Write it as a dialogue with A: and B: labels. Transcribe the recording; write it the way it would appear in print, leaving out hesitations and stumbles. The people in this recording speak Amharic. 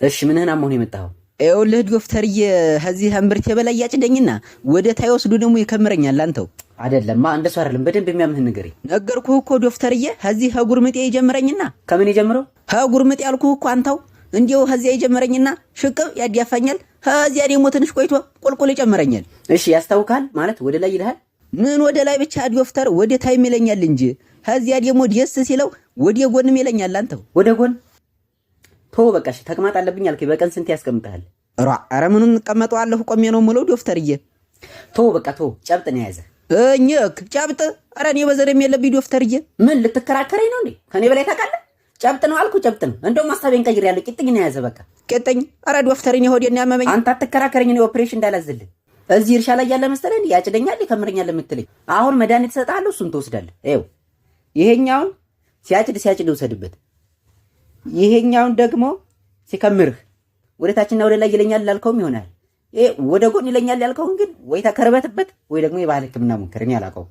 A: እሺ ምንህን አሞህ ነው የመጣኸው?
B: ይኸውልህ ዶክተርዬ፣ ከዚህ እምብርቴ በላይ ያጭደኝና ወደ ታይ ወስዶ ደግሞ ይከምረኛል። አንተው
A: አይደለማ፣ እንደሱ አይደለም። በደንብ የሚያምህን ንገረኝ።
B: ነገርኩህ እኮ ዶክተርዬ፣ ከዚህ ከጉርምጤ ይጀምረኝና።
A: ከምን የጀምረው?
B: ከጉርምጤ ያልኩህ እኮ አንተው። እንዲያው ከዚያ ይጀምረኝና ሽቅብ ያዲያፋኛል። ከዚያ ደግሞ ትንሽ ቆይቶ ቁልቁል ይጨምረኛል።
A: እሺ ያስታውካል ማለት ወደ ላይ ይልሃል?
B: ምን ወደ ላይ ብቻ ዶክተር፣ ወደ ታይም ይለኛል እንጂ ከዚያ ደግሞ ደስ ሲለው ወደ ጎንም ይለኛል። አንተው።
A: ወደ ጎን ቶ በቃ እሺ፣ ተቅማጥ አለብኝ አልከኝ። በቀን ስንት ያስቀምጥሃል?
B: ራ ኧረ ምኑን እቀመጠዋለሁ? ቆሜ ነው የምውለው ዶክተርዬ።
A: ቶ በቃ ቶ ጨብጥ ነው የያዘ።
B: እኝክ ጨብጥ? ኧረ እኔ በዘርም የለብኝ ዶክተርዬ።
A: ምን ልትከራከረኝ ነው እንዴ? ከኔ በላይ ታውቃለህ? ጨብጥ ነው አልኩህ፣ ጨብጥ ነው። እንደውም ሀሳቤን ቀይሬያለሁ። ቂጥኝ ነው የያዘ በቃ።
B: ቂጥኝ? ኧረ ዶክተር እኔ ሆዴን ያመመኝ።
A: አንተ አትከራከረኝ፣ እኔ ኦፕሬሽን እንዳላዝልህ። እዚህ እርሻ ላይ ያለ መሰለህ እንዴ ያጭደኛል ይከምረኛል የምትለኝ? አሁን መድኃኒት እሰጥሃለሁ፣ እሱን ትወስዳለህ። ይኸው ይሄኛውን ሲያጭድ ሲያጭድ ውሰድበት፣ ይሄኛውን ደግሞ ሲከምርህ ወደ ታችና ወደ ላይ ይለኛል ላልከውም ይሆናል። ይሄ ወደ ጎን ይለኛል ያልከውን ግን ወይ ተከርበትበት ወይ ደግሞ የባህል ሕክምና ሞክር። እኔ አላውቀውም።